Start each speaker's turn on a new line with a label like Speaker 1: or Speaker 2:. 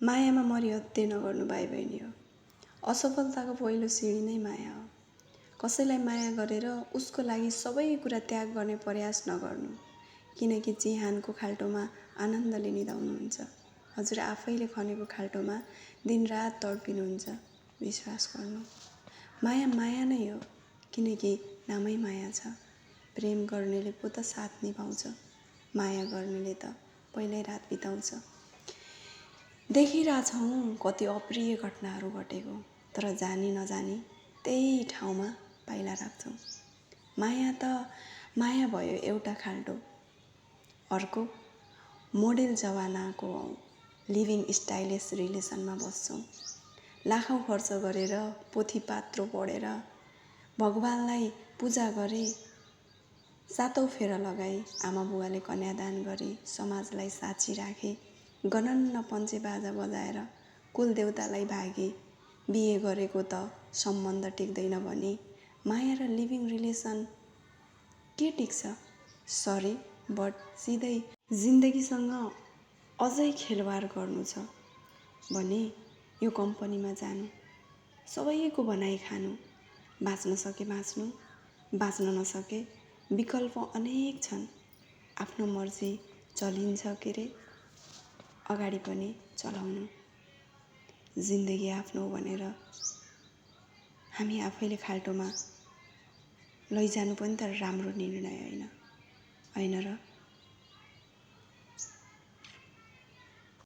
Speaker 1: मायामा मरिहत्ते नगर्नु भाइ बहिनी हो। असफलताको पहिलो सिडी नै माया हो। कसैलाई माया गरेर उसको लागि सबै कुरा त्याग गर्ने प्रयास नगर्नु, किनकि चिहानको खाल्टोमा आनन्दले निदाउनुहुन्छ। हजुर आफैले खनेको खाल्टोमा दिनरात तडपिनुहुन्छ। विश्वास गर्नु, माया माया नै हो, किनकि नामै माया छ। प्रेम गर्नेले पो त साथ निभाउँछ, माया गर्नेले त पहिल्यै रात बिताउँछ। देखिरहेछौँ कति अप्रिय घटनाहरू घटेको, तर जानी नजानी त्यही ठाउँमा पाइला राख्छौँ। माया त माया भयो एउटा खाल्टो, अर्को मोडेल जमानाको लिभिङ स्टाइलिस रिलेसनमा बस्छौँ। लाखौँ खर्च गरेर पोथी पात्रो पढेर भगवानलाई पूजा गरे, सातौँ फेरा लगाई आमा बुवाले कन्यादान गरे, समाजलाई साक्षी राखे, गनन्न पञ्चे बाजा बजाएर कुल देवतालाई भागे, बिहे गरेको त सम्बन्ध टिक्दैन भने माया र लिभिङ रिलेसन के टिक्छ? सरी बट सिधै जिन्दगीसँग अझै खेलवाड गर्नु छ भने यो कम्पनीमा जानु, सबैको भनाइ खानु, बाँच्न सके बाँच्नु, बाँच्न नसके विकल्प अनेक छन्। आफ्नो मर्जी चलिन्छ के रे, अगाडि पनि चलाउनु। जिन्दगी आफ्नो भनेर हामी आफैले खाल्टोमा लैजानु पनि त राम्रो निर्णय होइन र?